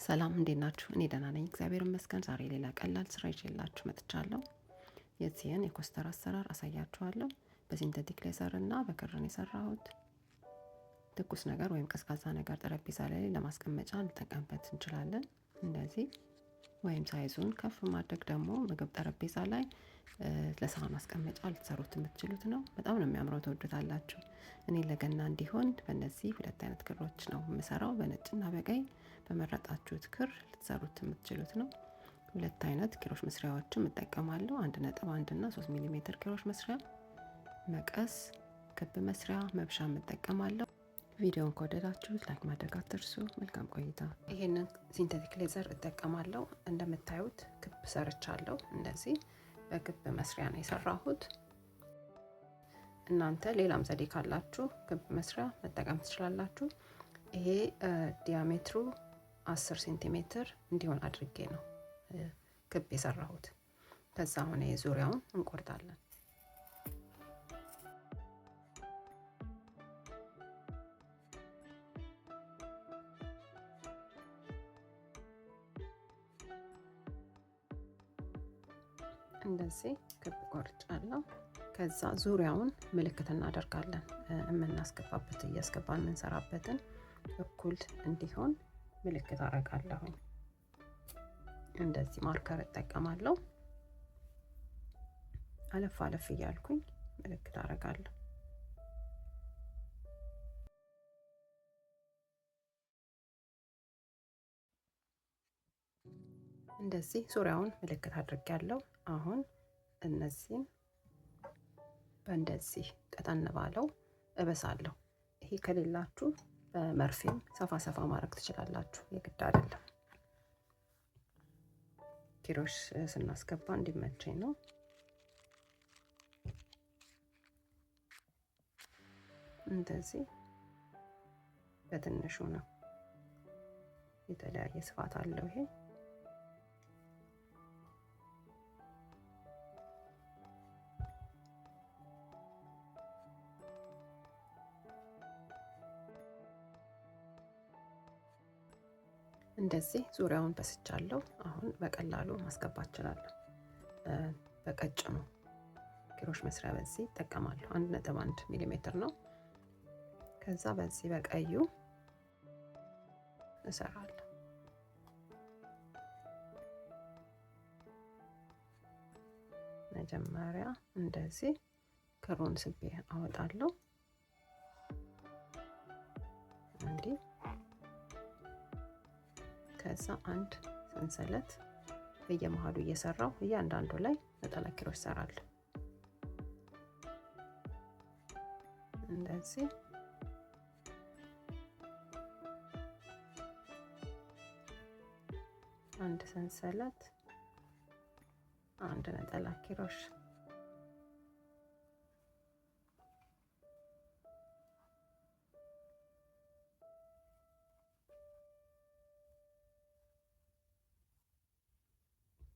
ሰላም እንዴት ናችሁ? እኔ ደህና ነኝ፣ እግዚአብሔር ይመስገን። ዛሬ ሌላ ቀላል ስራ ይዤላችሁ መጥቻለሁ። የዚህን የ coaster አሰራር አሳያችኋለሁ። በ synthetic leather እና በክር ነው የሰራሁት። ትኩስ ነገር ወይም ቀዝቃዛ ነገር ጠረጴዛ ላይ ለማስቀመጫ ልንጠቀምበት እንችላለን። እንደዚህ ወይም size ኡን ከፍ ማድረግ ደግሞ ምግብ ጠረጴዛ ላይ ለሳህን ማስቀመጫ ልትሰሩት የምትችሉት ነው። በጣም ነው የሚያምረው፣ ትወዱታላችሁ። እኔ ለገና እንዲሆን በእነዚህ ሁለት አይነት ክሮች ነው የምሰራው፣ በነጭና በቀይ። በመረጣችሁት ክር ልትሰሩት የምትችሉት ነው። ሁለት አይነት ኪሮሽ መስሪያዎችም እጠቀማለሁ። 1.1 እና 3 ሚሊ ሜትር ኪሮሽ መስሪያ፣ መቀስ፣ ክብ መስሪያ፣ መብሻም እጠቀማለሁ። ቪዲዮን ከወደዳችሁት like ማድረግ አትርሱ። መልካም ቆይታ። ይሄንን synthetic leather እጠቀማለሁ። እንደምታዩት ክብ ሰርቻለሁ። እንደዚህ በክብ መስሪያ ነው የሰራሁት። እናንተ ሌላም ዘዴ ካላችሁ ክብ መስሪያ መጠቀም ትችላላችሁ። ይሄ diameter ኡ 10 ሴንቲሜትር እንዲሆን አድርጌ ነው ክብ የሰራሁት። ከዛ አሁን ዙሪያውን እንቆርጣለን። እንደዚህ ክብ ቆርጫለሁ። ከዛ ዙሪያውን ምልክት እናደርጋለን። የምናስገባበት እያስገባን የምንሰራበትን እኩል እንዲሆን ምልክት አደርጋለሁ። እንደዚህ ማርከር እጠቀማለሁ። አለፍ አለፍ እያልኩኝ ምልክት አደርጋለሁ። እንደዚህ ዙሪያውን ምልክት አድርጌያለሁ። አሁን እነዚህን በእንደዚህ ቀጠን ባለው እበሳለሁ። ይሄ ከሌላችሁ በመርፌም ሰፋ ሰፋ ማድረግ ትችላላችሁ፣ የግድ አይደለም። ኪሮሽ ስናስገባ እንዲመቸኝ ነው። እንደዚህ በትንሹ ነው። የተለያየ ስፋት አለው ይሄ። እንደዚህ ዙሪያውን በስቻለሁ። አሁን በቀላሉ ማስገባት እችላለሁ። በቀጭኑ ኪሮሽ መስሪያ በዚህ እጠቀማለሁ። 1.1 ሚሊ ሜትር ነው። ከዛ በዚህ በቀዩ እሰራለሁ። መጀመሪያ እንደዚህ ክሩን ስቤ አወጣለሁ። እንዲህ ከዛ አንድ ሰንሰለት በየመሃሉ እየሰራው እያንዳንዱ ላይ ነጠላ ኪሮሽ እሰራለሁ። እንደዚህ አንድ ሰንሰለት አንድ ነጠላ ኪሮሽ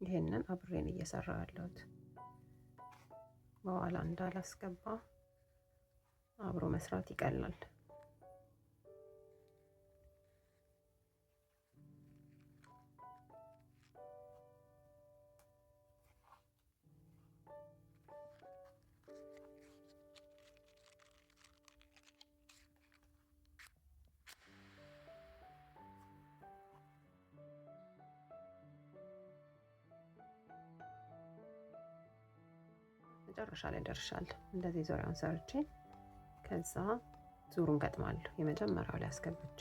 ይሄንን አብሬን እየሰራሁ ያለሁት በኋላ እንዳላስገባ አብሮ መስራት ይቀላል። መጨረሻ ላይ ደርሻለሁ። እንደዚህ ዙሪያውን ሰርቼ ከዛ ዙሩን ገጥማለሁ። የመጀመሪያው ላይ አስገብቼ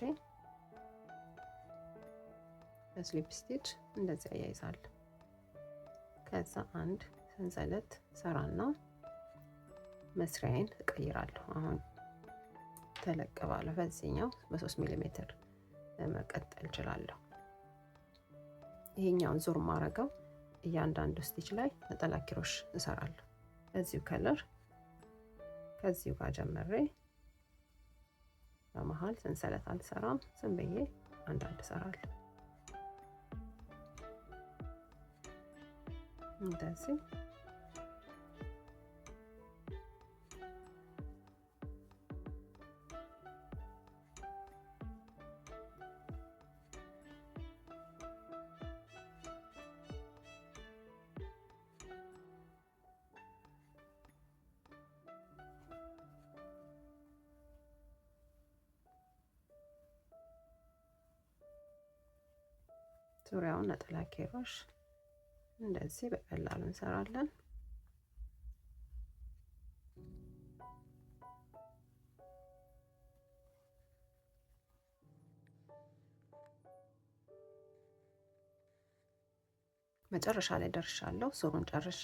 በ slip stitch እንደዚህ አያይዛለሁ። ከዛ አንድ ሰንሰለት ሰራና መስሪያዬን እቀይራለሁ። አሁን ተለቅ ባለው በዚህኛው በ3 ሚሊ ሜትር መቀጠል እችላለሁ። ይሄኛውን ዙር ማረገው እያንዳንዱ stitch ላይ ነጠላ ኪሮሽ እሰራለሁ። በዚሁ color ከዚሁ ጋር ጀምሬ በመሃል ሰንሰለት አልሰራም። ዝም ብዬ አንዳንድ እሰራለሁ። እንደዚህ ዙሪያውን ነጠላ ኪሮሽ እንደዚህ በቀላሉ እንሰራለን። መጨረሻ ላይ ደርሻለሁ። ዙሩን ጨርሼ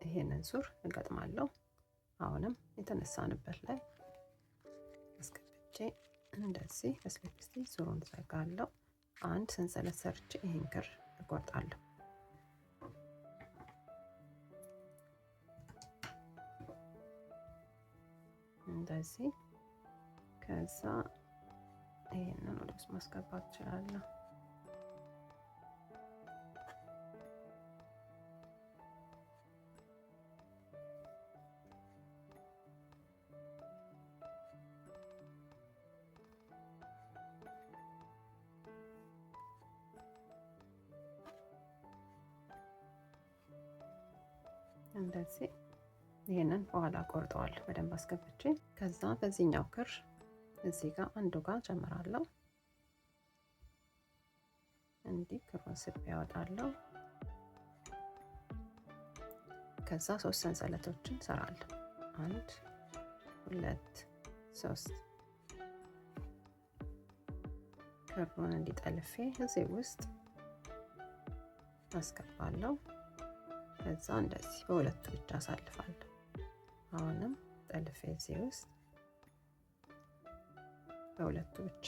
ይሄንን ዙር እገጥማለሁ። አሁንም የተነሳንበት ላይ አስገብቼ እንደዚህ በ slip stitch ዙሩን ዘጋለሁ። አንድ ሰንሰለት ሰርቼ ይሄን ክር እቆርጣለሁ። እንደዚህ ከዛ ይሄንን ወደ ውስጥ ማስገባት እችላለሁ። እንደዚህ ይሄንን በኋላ ቆርጠዋለሁ በደንብ አስገብቼ። ከዛ በዚህኛው ክር እዚህ ጋር አንዱ ጋር ጨምራለሁ። እንዲህ ክሩን ስቤ ያወጣለሁ። ከዛ 3 ሰንሰለቶችን ሰራለሁ። 1 2 3 ክሩን እንዲጠልፌ እዚህ ውስጥ አስገባለሁ። ከዛ እንደዚህ በሁለቱ ብቻ አሳልፋለሁ። አሁንም ጠልፌ እዚህ ውስጥ በሁለቱ ብቻ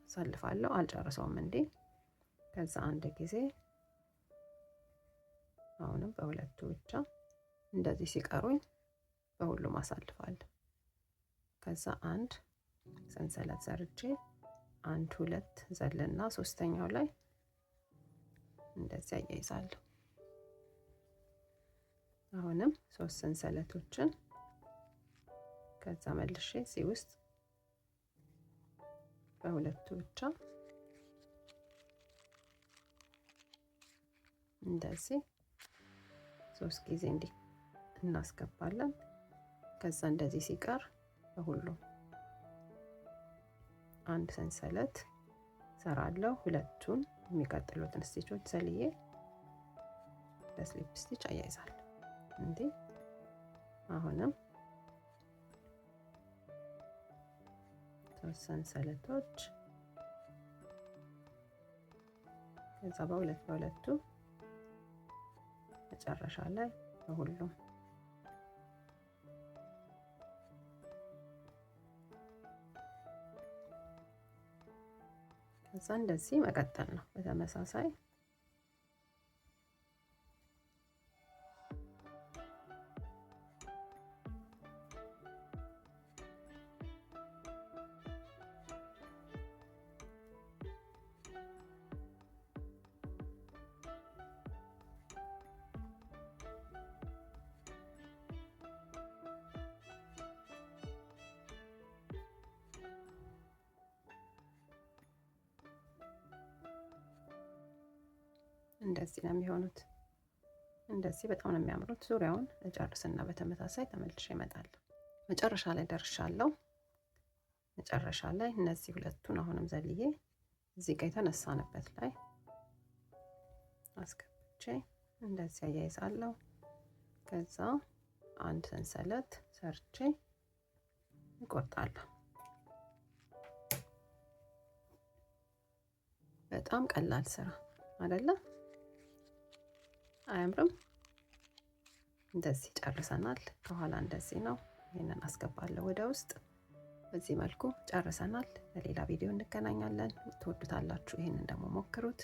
አሳልፋለሁ። አልጨርሰውም እንዴ። ከዛ አንድ ጊዜ አሁንም በሁለቱ ብቻ እንደዚህ ሲቀሩኝ በሁሉም አሳልፋለሁ። ከዛ አንድ ሰንሰለት ሰርቼ 1 2 ዘለና ሶስተኛው ላይ እንደዚህ አያይዛለሁ። አሁንም 3 ሰንሰለቶችን ከዛ መልሼ እዚህ ውስጥ በሁለቱ ብቻ እንደዚህ 3 ጊዜ እንዲህ እናስገባለን። ከዛ እንደዚህ ሲቀር በሁሉም አንድ ሰንሰለት ሰራለሁ። ሁለቱን የሚቀጥሉትን stitch ኦች ዘልዬ በ slip stitch አያይዛለሁ። እንዴ አሁንም 3 ሰንሰለቶች ከዛ በሁለት በሁለቱ መጨረሻ ላይ በሁሉም ከዛ እንደዚህ መቀጠል ነው። በተመሳሳይ እንደዚህ ነው የሚሆኑት። እንደዚህ በጣም ነው የሚያምሩት። ዙሪያውን እጨርስና በተመሳሳይ ተመልሼ እመጣለሁ። መጨረሻ ላይ ደርሻለሁ። መጨረሻ ላይ እነዚህ ሁለቱን አሁንም ዘልዬ እዚህ ጋር የተነሳንበት ላይ አስገብቼ እንደዚህ አያይዛለሁ። ከዛ አንድ ሰንሰለት ሰርቼ እቆርጣለሁ። በጣም ቀላል ስራ አይደለ? አያምርም? እንደዚህ ጨርሰናል። ከኋላ እንደዚህ ነው። ይሄንን አስገባለሁ ወደ ውስጥ። በዚህ መልኩ ጨርሰናል። በሌላ ቪዲዮ እንገናኛለን። ትወዱታላችሁ። ይሄንን ደግሞ ሞክሩት።